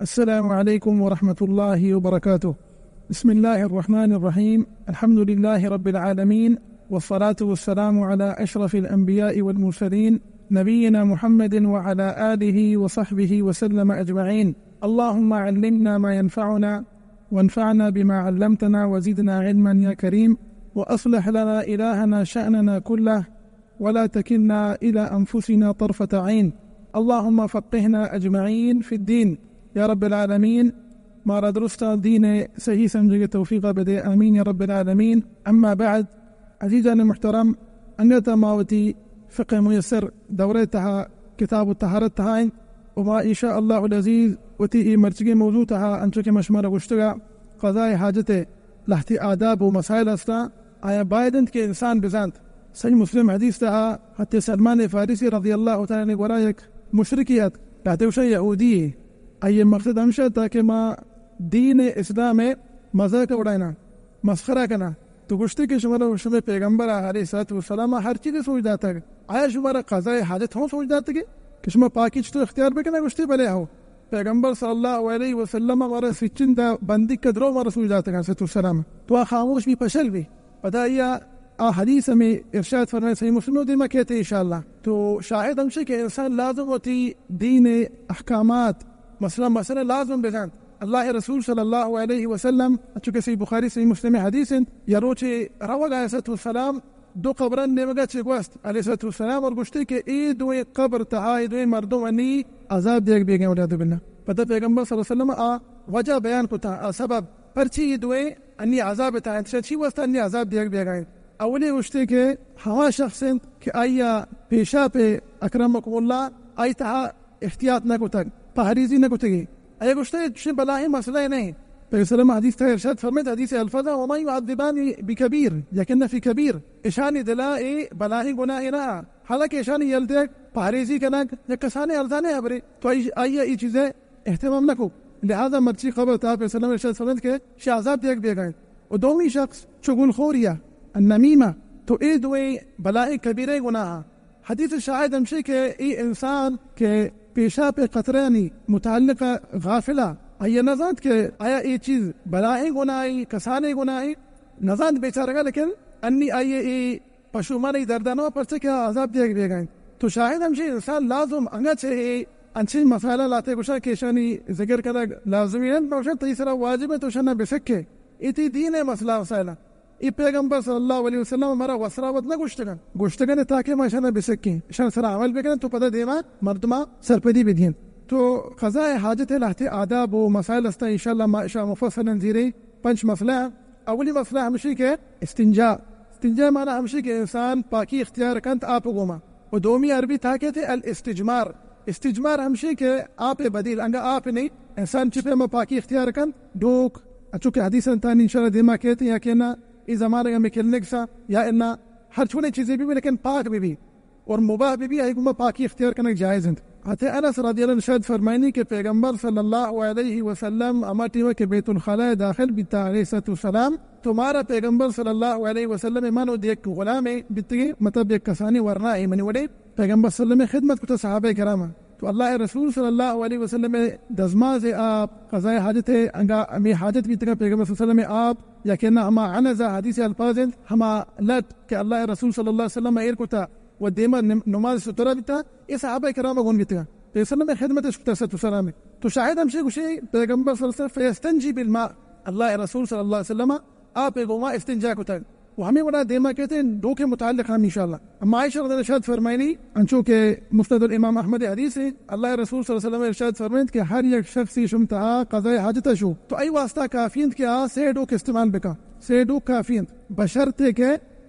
السلام عليكم ورحمة الله وبركاته. بسم الله الرحمن الرحيم. الحمد لله رب العالمين، والصلاة والسلام على أشرف الأنبياء والمرسلين، نبينا محمد وعلى آله وصحبه وسلم أجمعين. اللهم علمنا ما ينفعنا، وانفعنا بما علمتنا، وزدنا علما يا كريم. وأصلح لنا إلهنا شأننا كله، ولا تكلنا إلى أنفسنا طرفة عين. اللهم فقهنا أجمعين في الدين يا رب العالمين. مارا درستاں دین ءِ صحیح سمجھگ ءِ توفیق ءَ بدے، آمین یا رب العالمین. اما بعد، عزیزان محترم، انگت ءَ ما وتی فقہ میسر دورہ ءِ تہا کتاب الطہارت تہا ایں، و ما ان شاء اللہ العزیز وتی اے مرچگیں موضوع تہا، انچو کہ ما شمارا گوشتگ ءَ، قضاء حاجت ءِ لہتے آداب و مسائل ہستاں، آیاں باید انت کہ انسان بزانت۔ صحیح مسلم حدیث تہا حضرت سلمان فارسی رضی اللہ تعالی عنہ گورا یک مشرکے ات، لہتے گوشاں یہودی یے۔ آئی ءِ مقصد ہمش ات تاکہ ما دین اسلام ءَ مذاق ءَ اڑائیناں، مسخرہ کناں۔ تو گوشتے کہ شمارا شمئے پیغمبر ءَ علیہ الصلوۃ والسلام ءَ ہر چیز ءِ سوج داتگ، آیا شمارا قضاء حاجت ہوں سوج داتگ کہ شما پاکی چطور اختیار بکناں؟ گوشتے بلے ہو، پیغمبر صلی اللہ علیہ وسلم ءَ مارا سچن دا بندیک ءَ درو مارا سوج داتگ علیہ الصلوۃ والسلام۔ تو آ خاموش بی، پشل بی۔ پدا آئی ءَ آ حدیث ہمے ارشاد فرمائے، صحیح مسلم ءَ دیما کیت انشاءاللہ۔ تو شاہد ہمشی کہ انسان لازم وتی دین ءِ احکامات، مسئلہ مسئلہ لازم بزانت۔ اللہ ءِ رسول صلی اللہ علیہ وسلم، چونکہ صحیح بخاری صحیح مسلم ءِ حدیث انت، یا روچے روگ ءَ علیہ الصلوۃ والسلام دو قبران نیمگا چہ گوست علیہ الصلوۃ والسلام اور گوشتے کہ اے دوئیں قبر تہا اے دوئیں مردم انی عذاب دیگ بیگیں، والعیاذ باللہ۔ پدا پیغمبر صلی اللہ علیہ وسلم آ وجہ بیان کتا، آ سبب پرچی اے دوئیں انی عذاب تہا انت، چہ چی واسطہ انی عذاب دیگ بیگا انت؟ اولی گوشتے کہ ہما شخص انت کہ آئی ءَ پیشاپ، اکرمکم اللہ، آئی تہا احتیاط نہ کتگ، پہریزی نہ کتگی۔ آئی ءَ گوشتہ، اے چشیں بلاہیں مسئلہ نہ انت۔ پیغمبر صلی اللہ علیہ وسلم حدیث تہا ارشاد فرمائیت، حدیث الفاظ، وما يعذبان بكبير، يكن في كبير۔ اشانی دلا اے بلاہیں گناہے نہ، حالانکہ اشانی یل دیگ، پہریزی کنگ یک کسانیں ارزانیں ہبرے۔ تو آئی، آئی ءَ اے چیز ءِ اہتمام نہ کو۔ لہذا مرچی قبر تہا پیغمبر صلی اللہ علیہ وسلم ارشاد فرمائیت کہ شہ عذاب دیگ بیگا انت۔ و دومی شخص چغل خوری، النمیمہ، تو اے دوئیں بلاہیں کبیرہ گناہ۔ حدیث شاہد ہمشی کہ اے انسان کہ پیشاپ قطرانی متعلق غافل ءَ، آئی ءَ نہ زانت کہ آیا اے چیز بلاہیں گناہے، کسانیں گناہے، نہ زانت بیچارگا، لیکن انی آئی ءَ اے پشومانی درد ءَ نہ، پرچہ کہ آ عذاب دیگ بیگا انت۔ تو شاہد ہمشی انسان لازم انگا چہ اے انچیں مسائل ءَ لہتے گوشاں کہ اشانی ذکر کنگ لازمی انت، بلکہ تئی سرا واجب انت تو اشانا بسکے۔ اے تئی دین ءِ مسئلہ مسائل انت۔ اے پیغمبر صلی اللہ علیہ وسلم مارا وسرا وت نہ گوشتگ انت، گوشتگ انت تاکہ ما اشانا بسکیں، اشان سرا عمل بکنیں تو پدا دیما مردما سرپدی بدییں۔ تو قضاء حاجت ءِ لہتے آداب و مسائل ہستاں، انشاءاللہ ما اشاں مفصلا زیریں۔ پنچ مسئلہ انت۔ اولی مسئلہ ہمشی کہ استنجا۔ استنجا معنی ہمشی کہ انسان پاکی اختیار کنت آپ گوما۔ و دومی عربی تہا کیت الاستجمار۔ استجمار ہمشی کہ آپ بدیل، انگا آپ نی، انسان چی پیما پاکی اختیار کنت، ڈوک، اچو کہ حدیث انتانی انشاءاللہ دیما کیت یا کہ نہ، اے زمانگ ہمیں کلینکس یا انا ہر چونیں چیزے بی، لیکن پاک بی بی اور مباح بی بی، آئی گوما پاکی اختیار کنگ جائز انت۔ حضرت انس رضی اللہ عنہ ارشاد فرمائنی کہ پیغمبر صلی اللہ علیہ وسلم ہما ٹیما کہ بیت الخلاء داخل بیتا علیہ الصلوۃ والسلام، تو مارا پیغمبر صلی اللہ علیہ وسلم من و دیک غلامے بیتگیں، مطلب یک کسانی ورنا اے منی وڑے، پیغمبر صلی اللہ علیہ وسلم خدمت کتا صحابہ کراما۔ تو اللہ رسول صلی اللہ علیہ وسلم دزماز آپ قضاء حاجت، انگا ہمیں حاجت بیتگا پیغمبر صلی اللہ علیہ وسلم آپ، یا کہ نہ ہما عنزہ حدیث الفاظ انت، ہما لٹ کہ اللہ رسول صلی اللہ علیہ وسلم ایر کتا و دیما نم-، نماز سترہ بیتا، اے صحابہ کرام گون بیتگا۔ پیسر نمے خدمت اش کتا ست و سلام۔ تو شاہد ہمشی گوشی پیغمبر صلی اللہ علیہ وسلم فیستنجی بالماء، اللہ رسول صلی اللہ علیہ وسلم آپ گوما استنجا کتگ۔ و ہمیں وڑا دیما کہتے ہیں ڈوک متعلق ہم انشاءاللہ۔ اما عائشہ رضی اللہ عنہا ارشاد فرمائنی، انچو کہ مسند الامام احمد حدیث ہے، اللہ رسول صلی اللہ علیہ وسلم ارشاد فرمائنت کہ ہر یک شخصی شم تہا قضاء حاجت شو تو ای واسطہ کافی انت کہ آ سے ڈوک استعمال بکا۔ سے ڈوک کافی انت، بشرطے کہ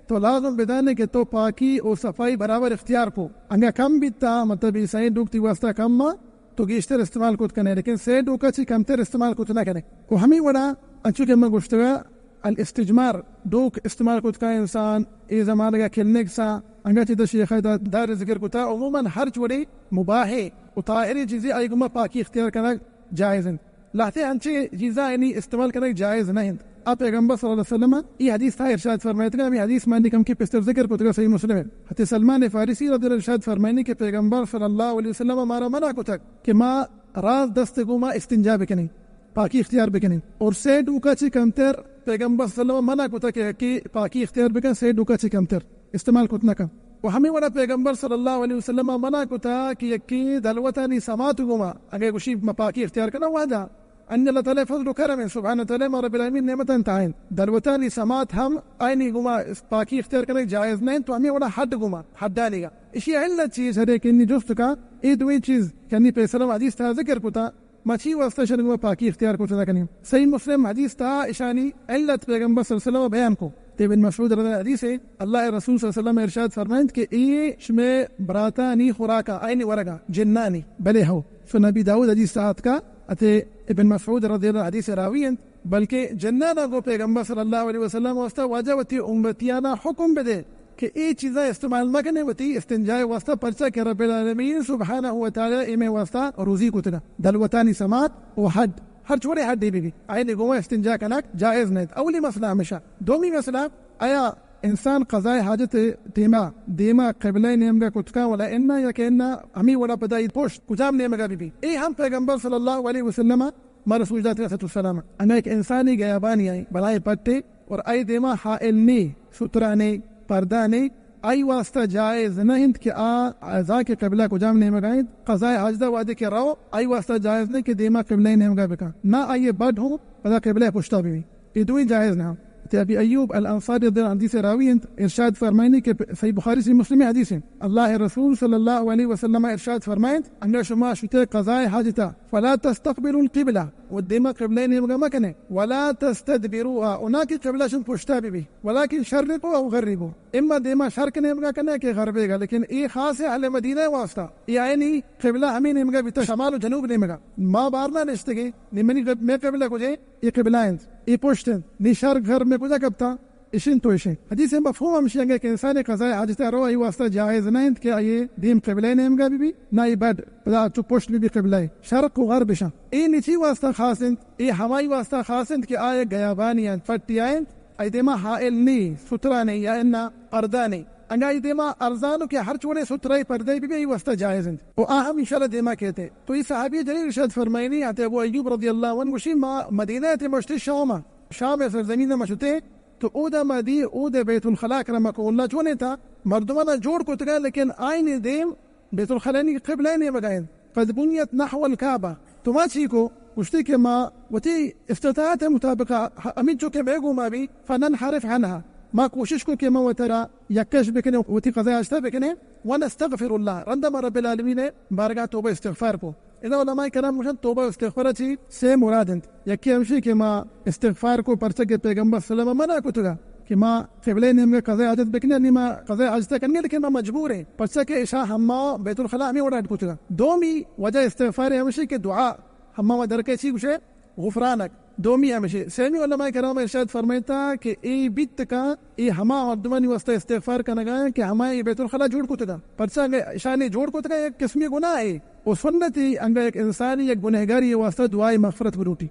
تو لازم بدانے کہ تو پاکی و صفائی برابر اختیار کو۔ انگا کم بیتا، مطلب، اے سئیں ڈوک تی واسطہ کم ما، تو گیشتر استعمال کت کنے، لیکن سے ڈوکا چی کمتر استعمال کت نہ کنے۔ و ہمیں وڑا، انچو کہ من گوشتگا، الاستجمار، ڈوک استعمال کت کا انسان، اے زمانگا کلینکسا، انگا چی تو شیخ دا دار ذکر کتا، عموماً ہر چوڑی مباح و طاہریں چیزے آئی گما پاکی اختیار کنگ جائز انت۔ لہتے انچیں چیزاں یعنی استعمال کنگ جائز نہ انت۔ آ پیغمبر صلی اللہ علیہ وسلم ای حدیث تہا ارشاد فرمائیتگا، ہمیں حدیث مانی کم کے پستر ذکر کتگا صحیح مسلم ہے۔ حضرت سلمان فارسی رضی اللہ عنہ ارشاد فرمائنی کہ پیغمبر صلی اللہ علیہ وسلم مارا منع کتگ کہ ما راست دست گوما استنجا بکنیں، پاکی اختیار بکنیں۔ اور سے ڈوکا چی کمتر پیغمبر صلی اللہ علیہ وسلم منع کتا کہ یکی پاکی اختیار بکن، سے ڈوکا چی کمتر استعمال کت نہ کن۔ و ہمے وڑا پیغمبر صلی اللہ علیہ وسلم منع کتا کہ یکی دلوتانی سماعت گوما اگے گوشی ما پاکی اختیار کناں وہدا، ان اللہ تعالی فضل و کرم انت، سبحانہ تعالی ما رب العالمین نعمت انت آئین۔ دلوتانی سماعت ہم آئینی گوما پاکی اختیار کنگ جائز نہ انت، تو ہمے وڑا حڈ گوما، حڈانی گا۔ اشی علت چیز ہرے کہ انی جست کا، اے دوئیں چیز کہ انی پیسلم حدیث تہا ذکر کتا، ما چی واسطہ اشانی گوما پاکی اختیار کت نہ کنیں؟ صحیح مسلم حدیث تہا اشانی علت پیغمبر صلی اللہ علیہ وسلم بیان کو۔ تے ابن مسعود رضی اللہ عنہ حدیث ہے، اللہ رسول صلی اللہ علیہ وسلم ارشاد فرمائنت کہ اے شمے براتانی خوراکا، آئینی ورگا، جنانی۔ بلے ہو، سنن ابی داؤد حدیث تہا اتکا، اتے ابن مسعود رضی اللہ عنہ حدیث راوی انت، بلکہ جنانا گو پیغمبر صلی اللہ علیہ وسلم واسطہ واجہ وتی امتیانا حکم بدے کہ اے چیزاں استعمال مکنے وتی استنجائے واسطہ، پرچا کہ رب العالمین سبحانہ و تعالی اے مئے واسطہ روزی کتگا۔ دلوتانی سماعت و حڈ، ہر چوڑے حڈے بی بی، آئینے گوما استنجا کنگ جائز نہ انت۔ اولی مسئلہ ہمیشہ۔ دومی مسئلہ، آیا انسان قضائے حاجت ٹیما دیما قبلہ نیمگا کتکا ولا انا، یا کہ انا ہمی وڑا پدا ای پشت کجام نیمگا بی بی؟ اے ہم پیغمبر صلی اللہ علیہ وسلم ما رسول دات علیہ السلام۔ انگا ایک انسانی گیابانی آئی بلائیں پٹے اور آئی دیما حائل نی، سترہ نی، پردہ نی، آئی واسطہ جائز نہ انت کہ آ ذاک قبلہ کجام نیمگا انت، قضائے حاجتہ وہدے کہ رو، آئی واسطہ جائز نہ کہ دیما قبلہ نیمگا بکا۔ نہ آئی بڈ ہوں، پدا قبلہ پشتا بی۔ اے دوئیں جائز نہ۔ تے ابی ایوب الانصاری رضی اللہ عنہ حدیث راوی انت، ارشاد فرمائنی کہ صحیح بخاری صحیح مسلم حدیث انت۔ اللہ رسول صلی اللہ علیہ وسلم ارشاد فرمائنت، انگا شما شتے قضائے حاجتا، فلا تستقبلوا القبلہ، و دیما قبلہ نیمگا مکنے، ولا تستدبروها، و نا کہ قبلہ شم پشتا بی بی، ولکن شرقوا او غربوا، اما دیما شرق نیمگا کنے کہ غربے گا، لیکن اے خاص اہل مدینہ واسطہ، اے آئینی قبلہ ہمیں نیمگا بیتا، شمال و جنوب نیمگا۔ ما بارنا نشتگے، نی منی قب-، مئے قبلہ کجے؟ اے قبلہ انت، اے پشت انت، نی شرق غرب مئے کجا کپتا؟ اشن تو اشن۔ حدیث مفہوم ہمشی انگا کہ انسان قضائے حاجت رو، آئی واسطہ جائز نہ انت کہ آئی دیم قبلہ نیمگا بی بی، نہ آئی بڈ، پدا چو پشت بی بی قبلہ، شرق و غرب اشاں۔ اے نی چی واسطہ خاص انت؟ اے ہمائی واسطہ خاص انت کہ آئے گیابانی انت، پٹی آئے انت، آئی دیما حائل نی، سترہ نی یا انا پردہ نی۔ انگا آئی دیما ارزانو کہ ہر چوڑے سترہ پردہ بی بی، آئی واسطہ جائز انت۔ و آ ہم انشاءاللہ دیما کہتے۔ تو اے صحابی جلیل ارشاد فرمائنی، آتے ابو ایوب رضی اللہ عنہ گوشی، ما مدینہ تے مشتے شام، شام سرزمین ما شتے، تو اودا ما دی، اود بیت الخلا کرا ما کو اللہ چونے تا، مردمانا جوڑ کتگا، لیکن آئین دیم بیت الخلانی قبلہ نیمگا انت۔ قد بنیت نحو الکعبہ۔ تو ما چی کو؟ گوشتی کہ ما وتی استطاعت مطابق ہ-، ہمین چو کہ مئے گوما بی، فننحرف عنہا۔ ما کوشش کو کہ ما وترا یکش بکنے، وتی قضاء حاجتہ بکنے، ونستغفر اللہ۔ رندا ما رب العالمین بارگاہ توبہ استغفار کو۔ ادا علماء کرام گوشن توبہ و استغفار چی سے مراد انت۔ یکی ہمشی کہ ما استغفار کو پرچہ کہ پیغمبر صلی اللہ علیہ وسلم منع کتگا کہ ما قبلہ نیمگا قضاء حاجت بکنی، یعنی ما قضاء حاجت کنگے لیکن ما مجبور ہیں، پرچہ کہ اشاں ہما بیت الخلا ہمیں وڑا اڈ کتگا۔ دومی وجہ استغفار ہمشی کہ دعا ہما ما درکے چی گوشے غفرانک۔ دومی ہمشی۔ سیمی علماء کرام ارشاد فرمائتا کہ اے بیت کا، اے ہما مردمانی واسطہ استغفار کنگا کہ ہما اے بیت الخلا جوڑ کتگا۔ پرچہ انگا اشانی جوڑ کتگا یک قسمی گناہ ہے۔ و سنتی انگا یک انسانی یک گنہگاری واسطہ دعائے مغفرت بلوٹی۔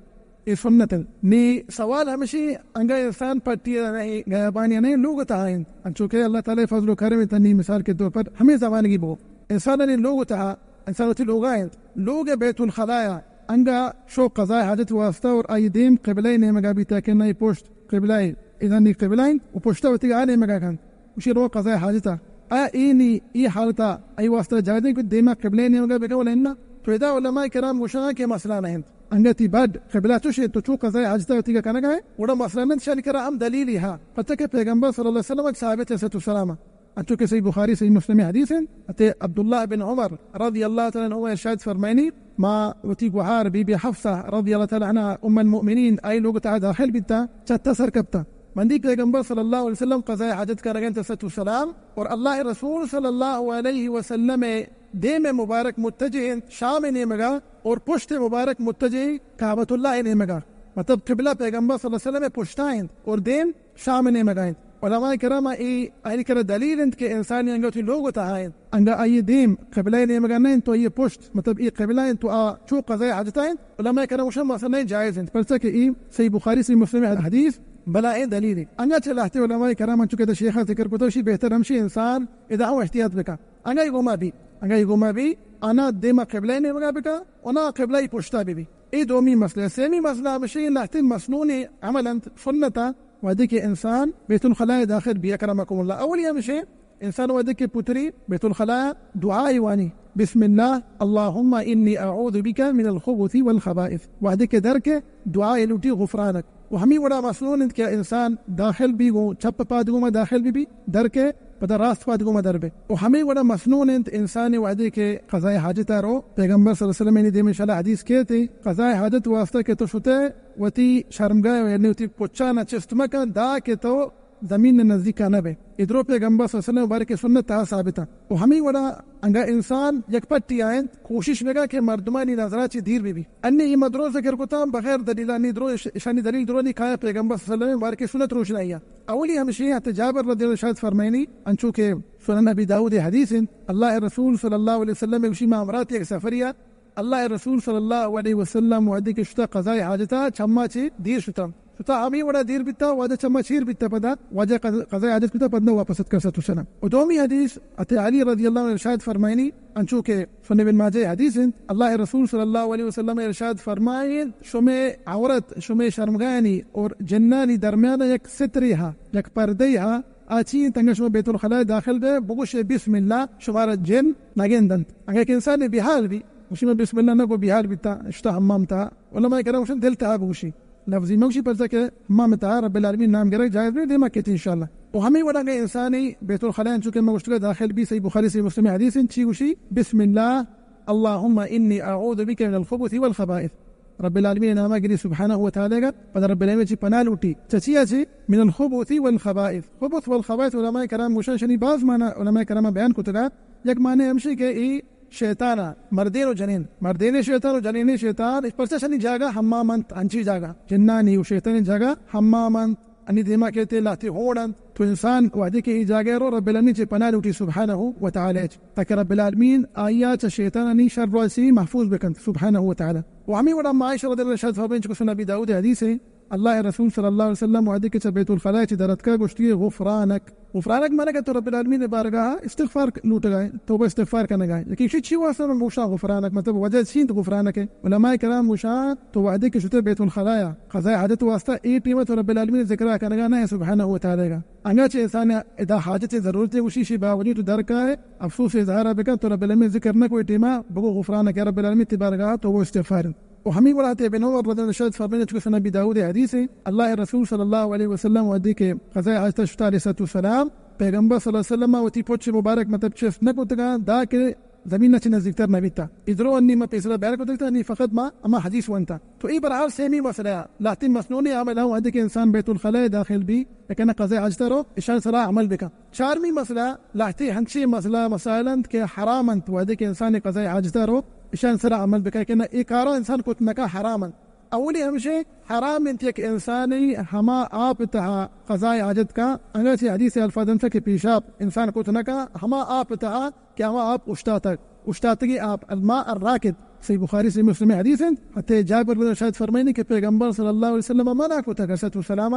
اے سنت انت۔ نی سوال ہمشی انگا انسان پٹی نہیں، گیابانی نہیں، لوگ تہا انت۔ انچو کہ اللہ تعالی فضل و کرم انت، نی مثال کے طور پر ہمیں زمانگی بو۔ انسان نے لوگ تہا، انسان وتی لوگا انت۔ لوگ بیت الخلایا انگا شو قضاء حاجت واسطہ اور آئی دیم قبلہ نیمگا بیتا کہ نہ پشت قبلہ، اذا نی قبلہ انت و پشتا وتی آ نیمگا کنت۔ گوشی رو قضاء حاجتا۔ آ اے نی، اے حالتا آئی واسطہ جائز انت کہ دیما قبلہ نیمگا بکن ولا انا؟ تو ادا علماء کرام گوشاں کہ مسئلہ نہ انت۔ انگا تی بڈ قبلہ چوش انت، تو چو قضاء حاجتا وتی کنگا ہے، گڑا مسئلہ نہ انت، شانی کرا ہم دلیلی ہا۔ پتہ کہ پیغمبر صلی اللہ علیہ وسلم ثابت ہے، صحیح السلام۔ انچو کہ صحیح بخاری، صحیح مسلم حدیث انت۔ اتے عبداللہ بن عمر رضی اللہ تعالی عنہ ارشاد فرمائنی، ما وتی گوہار بی بی حفصہ رضی اللہ تعالی عنہا ام المؤمنین آئی لوگ تہا داخل بیتا، چہ تہا سر کپتا۔ من دی پیغمبر صلی اللہ علیہ وسلم قضاء حاجت کنگا انت، صحیح السلام، اور اللہ رسول صلی اللہ علیہ وسلم دیم مبارک متجہ انت شام نیمگا اور پشت مبارک متجہ کعبۃ اللہ نیمگا، مطلب قبلہ پیغمبر صلی اللہ علیہ وسلم پشتا انت اور دیم شام نیمگا انت۔ علماء کرام اے آئین کرا دلیل انت کہ انسانی انگا وتی لوگ تہا انت، انگا آئی دیم قبلہ نیمگا نہ انت تو آئی پشت، مطلب اے قبلہ انت تو آ چو قضاء حاجتا انت۔ علماء کرام گوشن مسئلہ جائز انت، پرچہ کہ اے صحیح بخاری، صحیح مسلم حدیث بلائیں دلیل انت۔ انگا چہ لہتے علماء کرام انچو کہ شیخ ذکر کتا، اشی بہتر ہمشی انسان ادا ہم احتیاط بکا۔ انگا اے گوما بی، انگا اے گوما بی، انا دیما قبلہ نیمگا بکا، انا قبلہ پشتا بی بی۔ اے دومی مسئلہ۔ سیمی مسئلہ ہمشی لہتیں مسنون عمل انت، سنت انت، وہدے کہ انسان بیت الخلاء داخل بی، اکرمکم اللہ۔ اولی ہمشی انسان وہدے کہ پتری بیت الخلاء دعائی وانی، بسم اللہ، اللہم انی اعوذ بک من الخبث والخبائث۔ وہدے کہ در کے دعائی لوٹی غفرانک۔ و ہمی وڑا مسنون انت کہ انسان داخل بی گوں چپ پاد گوما داخل بی بی، در کے پدا راست پاد گوما در بے۔ و ہمی وڑا مسنون انت انسان وہدے کہ قضاء حاجتا رو۔ پیغمبر صلی اللہ علیہ وسلم انی دیم انشاءاللہ حدیث کیت، قضاء حاجت واسطہ کہ تو شتے وتی شرمگاہ یعنی وتی پچانا چست مکن، دا کہ تو زمین نزدیکا نہ بے۔ ادرو پیغمبر صلی اللہ علیہ وسلم بارے کہ سنت تہا ثابت انت۔ و ہمی وڑا انگا انسان یک پٹی آئینت، کوشش بگا کہ مردمانی نظرا چی دیر بی بی۔ انی ای مدرو ذکر کتا بغیر دلیل، انی درو اش-، اشانی دلیل درو نی کایا پیغمبر صلی اللہ علیہ وسلم بارے کہ سنت روشنائی۔ اولی ہمشی حضرت جابر رضی اللہ عنہ ارشاد فرمائنی، انچو کہ سنن ابی داؤد حدیث انت، اللہ رسول صلی اللہ علیہ وسلم گوشی، ما امرات یک سفریا اللہ رسول صلی اللہ علیہ وسلم وہدے کہ شتا قضاء حاجتا چما چی دیر شتا۔ شتا ہمی وڑا دیر بیتا، واجہ چما چیر بیتا، پدا واجہ قض-، قضاء حاجت کتا، پدا واپس اتکا صلی اللہ علیہ وسلم۔ و دومی حدیث، ات علی رضی اللہ عنہ ارشاد فرمائنی، انچو کہ سنن ابن ماجہ حدیث انت، اللہ رسول صلی اللہ علیہ وسلم ارشاد فرمائنی، شمے عورت، شمے شرمگاہانی اور جنانی درمیان یک سترے ہا، یک پردے ہا، آ چی انت؟ انگا شما بیت الخلاء داخل بے، بگوشے بسم اللہ، شمارا جن نگندنت۔ انگا کہ انسان بحال بی، گوشی من بسم اللہ نہ گو، بحال بیتا، شتا حمام تہا۔ علماء کرام گوشن دل تہا بگوشی، لفظی مگوشی، پرچا کہ حمام تہا رب العالمین نام گرگ جائز نہیں، دیما کیت انشاءاللہ۔ و ہمی وڑا انگا انسانی بیت الخلاء انچو کہ ما گوشتگا داخل بی، صحیح بخاری صحیح مسلم حدیث انت، چی گوشی؟ بسم اللہ، اللہم انی اعوذ بک من الخبث والخبائث۔ رب العالمین ناما گری سبحانہ و تعالی گا، پدا رب العالمین چی پناہ لوٹی۔ چچیا چی؟ من الخبث والخبائث۔ خبث والخبائث علماء کرام گوشن شنی باز معنی علماء کرام بیان کتگا۔ یک معنی ہمشی کہ ای شیطان ء، مردین و جنین، مردین شیطان و جنین شیطان، اش پرچا شنی جاگہ حمام انت، انچی جاگہ جنانی و شیطانی جاگہ حمام انت، انی دیما کیت لہتی ہون انت، تو انسان وہدے کہ ای جاگہ رو رب العالمین چے پناہ لوٹی سبحانہ و تعالی چ، تاکہ رب العالمین آیا چہ شیطانانی شر و چی محفوظ بکنت سبحانہ و تعالی۔ و ہمی وڑا ما عائشہ رضی اللہ عنہا ارشاد فرمائنی چکو سنن ابی داؤد حدیث ہے، اللہ رسول صلی اللہ علیہ وسلم وہدے کہ چہ بیت الخلاء چہ در اتکا گوشتی غفرانک۔ غفرانک معنی کہ تو رب العالمین بارگاہ استغفار لوٹگا ہے، توبہ استغفار کنگا ہے۔ لیکن شی چی واسطہ من گوشاں غفرانک؟ مطلب وجہ چی انت غفرانک ہے؟ علماء کرام گوشاں تو وہدے کہ شتے بیت الخلاء قضاء حاجت واسطہ، اے ٹیم تو رب العالمین ذکر کنگا نہ ہے سبحانہ و تعالی گا۔ انگا چہ انسان ادا حاجت ضرورت ہے، گوشی شی باوجود تو در کا ہے، افسوس اظہار بکن تو رب العالمین ذکر نہ کوئی ٹیما بگو غفرانک یا رب العالمین تی بارگاہ توبہ استغفار۔ و ہمی وڑا تے ابن عمر رضی اللہ عنہ ارشاد فرمائنی چکو سنن ابی داؤد حدیث ہے، اللہ رسول صلی اللہ علیہ وسلم وہدے کہ قضاء حاجت شتا علیہ الصلوۃ والسلام، پیغمبر صلی اللہ علیہ وسلم وتی پچ مبارک مطلب چست نہ کتگا، دا کہ زمین چہ نزدیکتر نہ بیتا۔ ادرو انی ما پیسرا بیان کتگتا، انی فقط ما اما حدیث ونتا۔ تو ای برحال سیمی مسئلہ، لہتین مسنونی عمل ہم وہدے کہ انسان بیت الخلاء داخل بی، لیکن قضاء حاجت رو اشان سرا عمل بکن۔ چارمی مسئلہ، لہتے ہنچیں مسئلہ مسائل انت کہ حرام انت، وہدے کہ انسان قضاء حاجتا رو اشان سرا عمل بکن کہ نہ، اے کارا انسان کت نکا، حرام انت۔ اولی ہمشے حرام انت یک انسانی ہما آپ تہا قضاء حاجت کا، انگا چہ حدیث الفاظ انت کہ پیشاب انسان کت نکا، ہما آپ تہا کہ ہما آپ اشتاتگ، اشتاتگی آپ، الماء الراکد۔ صحیح بخاری صحیح مسلم حدیث انت۔ حتی جابر بن شاید فرمائنی کہ پیغمبر صلی اللہ علیہ وسلم منع کتگ، الصلوۃ والسلام،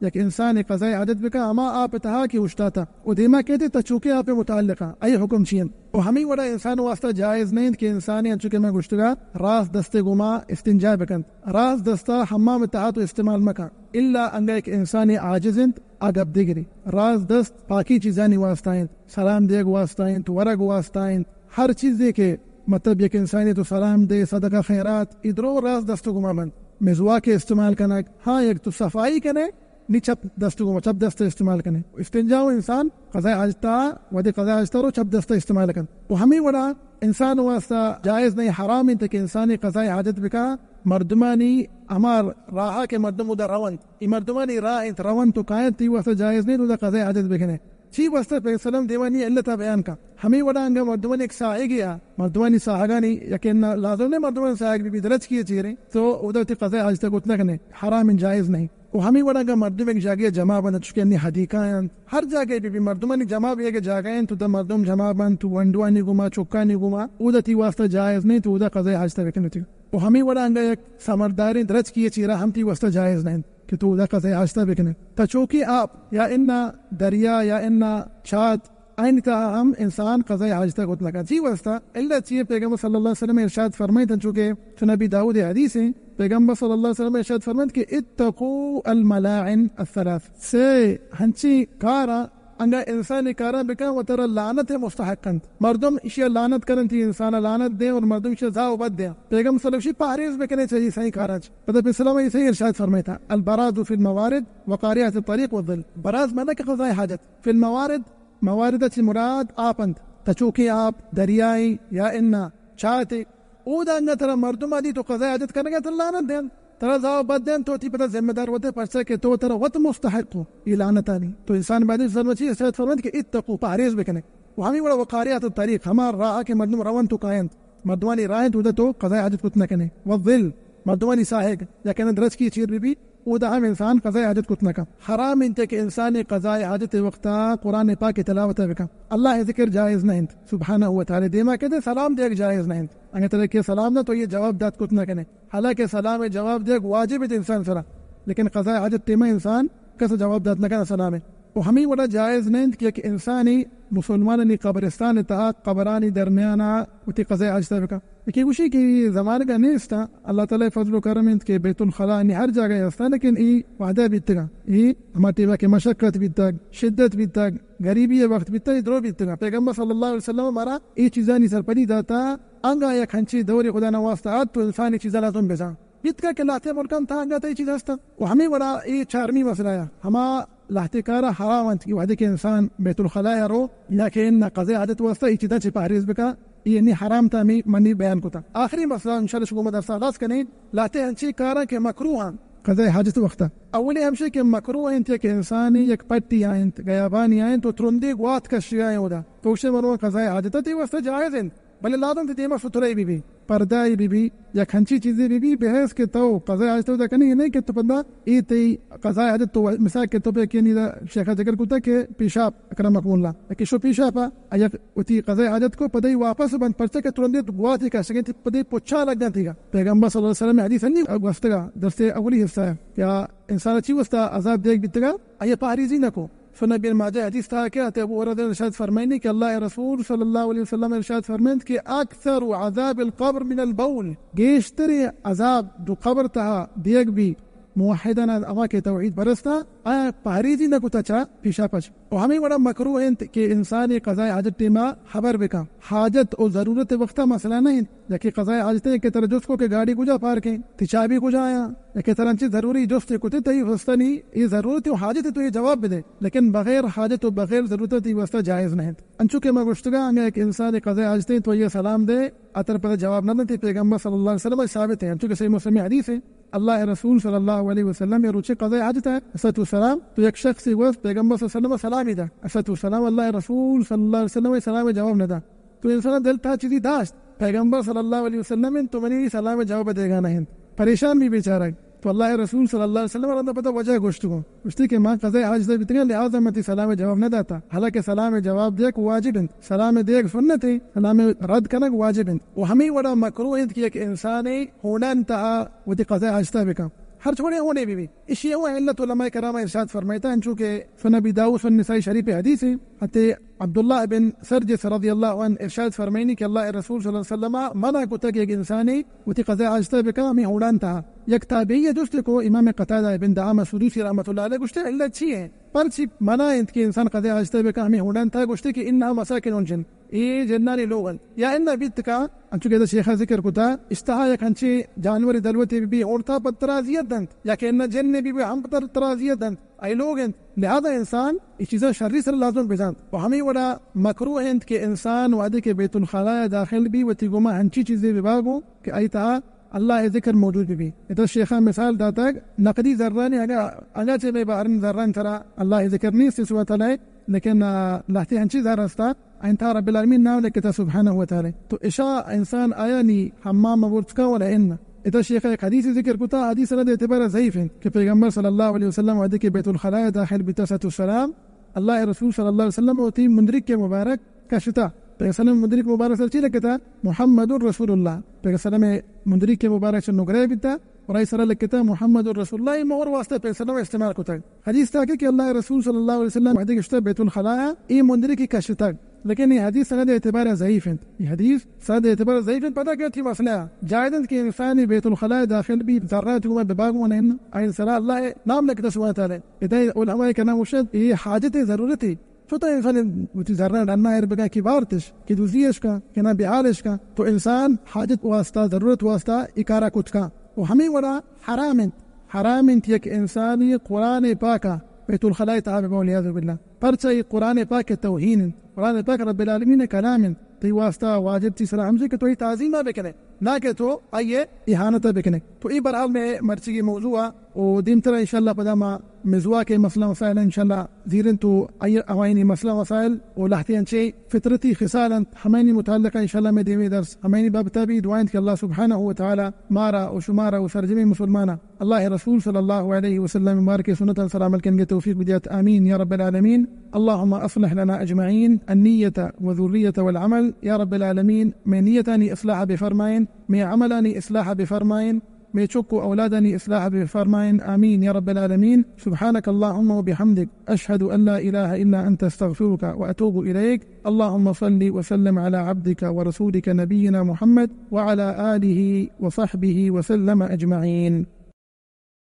یک انسانے قضاء حاجت بکا ہما آپ تہا کہ اشتاتا۔ و دیما کیت تچوکیں آپ متعلقا، ای حکم چی انت؟ و ہمی وڑا انسان واسطہ جائز نہ انت کہ انسانے انچو کہ من گوشتگا راست دستے گوما استنجا بکنت، راست دستا حمام تہا تو استعمال مکن، الا انگا یک انسانے عاجز انت، آ گپ دگری۔ راست دست پاکی چیزانی واسطہ انت، سلام دیگ واسطہ انت، ورگ واسطہ انت، ہر چیزے کہ مطلب یک انسانے تو سلام دے، صدقہ خیرات، ای درو راست دست گوما بنت۔ مسواک استعمال کنگ، ہاں، یک تو صفائی کنے، نی چپ دست گوما، چپ دست استعمال کنے۔ استنجا و انسان قضاء حاجتا، وہدے قضاء حاجتا رو چپ دست استعمال کن۔ و ہمیں وڑا انسان واسطہ جائز نہیں، حرام انت کہ انسانی قضاء حاجت بکا، مردمانی ہما راہا کہ مردم ادا رونت، ای مردمانی راہ انت، رونت و کاینت، تی واسطہ جائز نہیں تو ادا قضاء حاجت بکنے۔ چی واسطہ پیغمبر صلی اللہ علیہ وسلم دیوانی علتا بیان کا۔ ہمیں وڑا انگا مردمانی ایک ساہگے آ، مردمانی ساہگانی یقین نہ لازم نہیں مردمانی ساہگ بی بی درچکی چیریں، تو ادا تی قضاء حاجت کت نہ کنے، حرام انت، جائز نہیں۔ و ہمیں وڑا انگا مردم ایک جاگے جمع بنت، چونکہ انی حدیقہ انت، ہر جاگے بی بی مردمانی جمع بی ایک جاگہ انت، تو دا مردم جمع بنت، تو ونڈوانی گوما، چکانی گوما، ادا تی واسطہ جائز نہیں، تو ادا قضاء حاجت بکنے تی۔ و ہمیں وڑا انگا یک سمرداریں درچکی چیرا ہم تی واسطہ جائز نہیں۔ کہ تو ادا قضاء حاجتا بکنے۔ تچوکیں آپ یا انا دریا یا انا چات آئین تہا ہم انسان قضاء حاجت کت نہ کنت۔ چی واسطہ؟ علت چی ہے؟ پیغمبر صلی اللہ علیہ وسلم ارشاد فرمائیت، چونکہ سنن ابی داؤد حدیث ہیں، پیغمبر صلی اللہ علیہ وسلم ارشاد فرمائیت کہ اتقوا الملاعن الثلاث، سے ہنچی کارا انگا انسانی کارا بکن و ترا لعنت مستحق انت۔ مردم اشیا لعنت کننت، انسانا لعنت دیں اور مردم اشیا زاہ و بد دیں۔ پیغمبر صلی اللہ علیہ وسلم پہریز بکنے چاہیے صحیح کارا۔ پتہ پہ سلام ایسے ارشاد فرمائیتا، البراز فی الموارد وقارعۃ الطریق والظل۔ براز معنی کہ قضاء حاجت، فی الموارد، موارد چی مراد آپ انت، تچوکیں آپ، دریائیں یا انا چاتے۔ اودا انگا ترا مردم آدی تو قضاء حاجت کنگا ترا لعنت دین، ترا زاہ و بد دین، تو تی پتہ ذمہ دار وتے، پرچا کہ تو ترا وت مستحق ہو یہ لعنتانی۔ تو انسان باید سرمچی استعد فرمت کہ اتقو، پہریز بکنے۔ و ہمیں وڑا وقارعۃ الطریق، ہما راہ کہ مردم رون تو کاینت، مردمانی راہ انت، اودا تو قضاء حاجت کت نہ کنے۔ والظل، مردمانی ساہگ یا کہ درچکی چیر بی بی، اودا ہم انسان قضاء حاجت کت نہ کن۔ حرام انت کہ انسان قضاء حاجت وقتا قرآن پاک تلاوت بکن۔ اللہ ذکر جائز نہ انت۔ سبحانہ و تعالی دیما کدے سلام دیگ جائز نہ انت۔ اگر ترا کہ سلام نہ تو یہ جواب دات کت نہ کنے۔ حالانکہ سلام جواب دیگ واجب انت انسان سرا، لیکن قضاء حاجت ٹیما انسان کس جواب دات نہ کن سلام۔ و ہمیں وڑا جائز نہ انت کہ یک انسانی مسلمانانی قبرستان تہا قبرانی درمیانا وتی قضاء حاجت بکن۔ یکی گوشی کہ اے زمانگا نیست، اللہ تعالی فضل و کرم انت کہ بیت الخلا نی ہر جاگہ ہستا، لیکن اے وہدہ بیتگا، اے ہما ٹیما کہ مشقت بیتگ، شدت بیتگ، غریبی وقت بیتگ، اے درو بیتگا۔ پیغمبر صلی اللہ علیہ وسلم مارا اے چیزانی سرپدی داتا، انگا یک ہنچی دورے خدا نواستہ آت تو انسان اے چیزا لازم بزان۔ بیتگا کہ لہتے ملکان تہا انگا تئی چیز ہستا۔ و ہمیں وڑا اے چارمی مسئلہ آیا۔ ہما لہتے کارا حرام انت کہ وہدے کہ انسان بیت الخلا رو یا کہ ان قضاء حاجت واسطہ اے چیزاں چہ پہریز بکا، اے انی حرام تا ہمیں منی بیان کتا۔ آخری مسئلہ انشاءاللہ شگو ما درسا خلاص کنیں، لہتے ہنچی کاراں کہ مکروہ انت قضاء حاجت وقتا۔ اولی ہمشی کہ مکروہ انت کہ انسانی یک پٹی آئینت، گیابانی آئینت و ترندی گوات کشی آئیں اودا۔ تو گوشے منو قضاء حاجت تی واسطہ جائز انت۔ بلے لازم تئی دیما سترے بی بی، پردہ بی بی، یک ہنچی چیزے بی بی، بحیث کہ تو قضاء حاجت ودا کنی نہیں کہ تو پدا اے تئی قضاء حاجت تو مثال کہ تو پہ کینی دا شیخا ذکر کتا کہ پیشاب اکرمکم اللہ، کہ شو پیشاب آ، یک وتی قضاء حاجت کو پدئی واپس بند پرچہ کہ ترندی گواتی کشگیں تی پدئی پچا لگ جانتی گا۔ پیغمبر صلی اللہ علیہ وسلم حدیث نہیں گوستگا درس اولی حصہ ہے کہ انسان چی واسطہ عذاب دیگ بیتگا، آیا پہریزی نہ کو۔ سنن ابن ماجہ حدیث تہا کہ حضرت ابو ہریرہ ارشاد فرمائنی کہ اللہ رسول صلی اللہ علیہ وسلم ارشاد فرمائنت کہ اکثر عذاب القبر من البول، گیشتر عذاب دو قبر تہا دیگ بی موحدان اما کہ توحید پرستا، آیا پہریزی نہ کتا چا پیشا پچ۔ و ہمیں وڑا مکروہ انت کہ انسان قضاء حاجت ٹیما خبر بکا۔ حاجت و ضرورت وقتا مسئلہ نہ انت۔ یکے قضاء حاجت ہے کہ ترا جست کو کہ گاڑی کجا پارک ہے، تی چابی کجا آیا، یکے ترا انچی ضروری جست کتے تئی واسطہ نی، اے ضرورت و حاجت تو اے جواب بدے، لیکن بغیر حاجت و بغیر ضرورت تی واسطہ جائز نہ انت۔ انچو کہ ما گوشتگا، اگاں یک انسان قضاء حاجت ہے تو یہ سلام دے، اتر پتہ جواب نہ دنتی، پیغمبر صلی اللہ علیہ وسلم ثابت ہے، انچو کہ صحیح مسلم حدیث ہے، اللہ رسول صلی اللہ علیہ وسلم یہ روچے قضاء حاجت ہے، الصلاۃ والسلام، تو یک شخص گوشت پیغمبر صلی اللہ علیہ وسلم سلامی دا، الصلاۃ والسلام، اللہ رسول صلی اللہ علیہ وسلم سلام جواب نہ دا۔ تو انسان دل تا چیزی داشت، پیغمبر صلی اللہ علیہ وسلم انت، تو منی سلام جواب دیگا نہ انت، پریشان بی بیچارہ۔ تو اللہ رسول صلی اللہ علیہ وسلم رندا پدا وجہ گوشت کو، گوشتی کہ ما قضاء حاجت بیتگا، لہذا من تی سلام جواب نہ داتا، حالانکہ سلام جواب دیگ واجب انت، سلام دیگ سنت ہے، سلام رد کنگ واجب انت۔ و ہمیں وڑا مکروہ انت کہ یک انسانے ہونڈان تہا وتی قضاء حاجتا بکن، ہر چھوڑے ہونے بی بی۔ اشی ہو علت علماء کرام ارشاد فرمائتا، انچو کہ سنن ابی داؤد، سنن نسائی شریف حدیث ہے، حتی عبداللہ بن سرجس رضی اللہ عنہ ارشاد فرمائنی کہ اللہ رسول صلی اللہ علیہ وسلم منع کتا کہ یک انسانی وتی قضاء حاجتا بکا ہمیں ہونڈان تہا۔ یک تابعی جست کو امام قتادہ بن دعامہ سدوسی رحمۃ اللہ علیہ، گوشتے علت چی ہے؟ پرچی منع انت کہ انسان قضاء حاجتا بکا ہمیں ہونڈان تہا؟ گوشتے کہ انہا مساکن الجن، اے جنانی لوگ انت۔ یا انہا بیت کا، انچو کہ ادا شیخا ذکر کتا، اشتہا یک ہنچیں جانور دلوتے بی ہونڈتا پد ترا اذیت دنت، یا کہ انہا جن بی بی ہم پد ترا اذیت دنت، اے لوگ انت۔ لہذا انسان اے چیزا شری سر لازم بزانت۔ و ہمیں وڑا مکروہ انت کہ انسان وہدے کہ بیت الخلاء داخل بی وتی گوما ہنچی چیزے بباگو کہ اے تہا اللہ ذکر موجود بی۔ ادا شیخا مثال داتگ نقدی زرانی، اگا، اگرچہ مئے بہرین زران سرا اللہ ذکر نیست اس وقت علیہ، لیکن، آ، لہتے ہنچی زر ہستا، انتہا رب العالمین نام لکھتا سبحانہ و تعالی۔ تو اشا انسان آیا نی حمام ورچکا ولا ان۔ ادا شیخ ایک حدیث ذکر کتا، حدیث سند اعتبار ضعیف ہے کہ پیغمبر صلی اللہ علیہ وسلم وہدے کہ بیت الخلاء داخل بیتا صلی اللہ علیہ وسلم، اللہ رسول صلی اللہ علیہ وسلم وتی مندرک کے مبارک کشتا۔ پیغمبر صلی اللہ علیہ وسلم مندرک مبارک سر چی لکھتا؟ محمد رسول اللہ۔ پیغمبر صلی اللہ علیہ وسلم مندرک کے مبارک سے نگرہ بیتا۔ اور آئی سرا لکھتا محمد رسول اللہ، اے مہر واسطہ پیسلہ استعمال کتگ۔ حدیث تاکہ کہ اللہ رسول صلی اللہ علیہ وسلم وحدی گشتہ بیت الخلاء اے مندری کی کشتگ، لیکن اے حدیث سند اعتبار ضعیف انت۔ اے حدیث سند اعتبار ضعیف انت، پدا کہ تھی مسئلہ جائز انت کہ انسانی بیت الخلاء داخل بی، ذرہ تو میں بباگ من ان آئی سرا اللہ نام لکھتا سبحانہ تعالی۔ ادا علماء کرام گوشت اے حاجت ضرورت ہے، چوتا انسان وتی زرہ ڈنا ایر بکن کہ بارتش، کہ دزی اش کن، کہ نہ بحال اش کن، تو انسان حاجت واسطہ، ضرورت واسطہ اے کارا کت کن۔ و ہمیں وڑا حرام انت، حرام انت یک انسانی قرآن پاکا بیت الخلاء تہا ببا، والعیاذ باللہ۔ پرچہ اے قرآن پاک توہین انت، قرآن پاک رب العالمین کلام انت، تئی واسطہ واجب تئی سرا ہمشی کہ تو اے تعظیمہ بکنے، نہ کہ تو آئیے اہانتہ بکنے۔ تو اے برحال میں مرچی موضوع و دیمترا انشاءاللہ پدا ما مزواک مسئلہ مسائل انشاءاللہ زیرن تو آئی اوائنی مسئلہ مسائل و لہتے انچے فطرتی خصال انت، ہمینی متعلقہ انشاءاللہ میں دیمی درس ہمینی بابتا بی۔ دعا انت کہ اللہ سبحانہ و تعالی مارا و شمارا و سرجمیں مسلمانا اللہ رسول صلی اللہ علیہ وسلم مبارک سنتاں سرا عمل کنگے توفیق بدیات۔ آمین یا رب العالمین۔ اللهم اصلح لنا اجمعین النیة و ذریة والعمل یا رب العالمین۔ میں نیتانی اصلاح بفرمائن، میں عملانی اصلاح بفرمائن، مئے چک و اولادانی اصلاح بفرمائن۔ آمین یا رب العالمین۔ سبحانك اللهم وبحمدك، أشهد أن لا إله إلا أنت، أستغفرك وأتوب إليك۔ اللهم صل وسلم على عبدك ورسولك نبينا محمد وعلى آله وصحبه وسلم أجمعين۔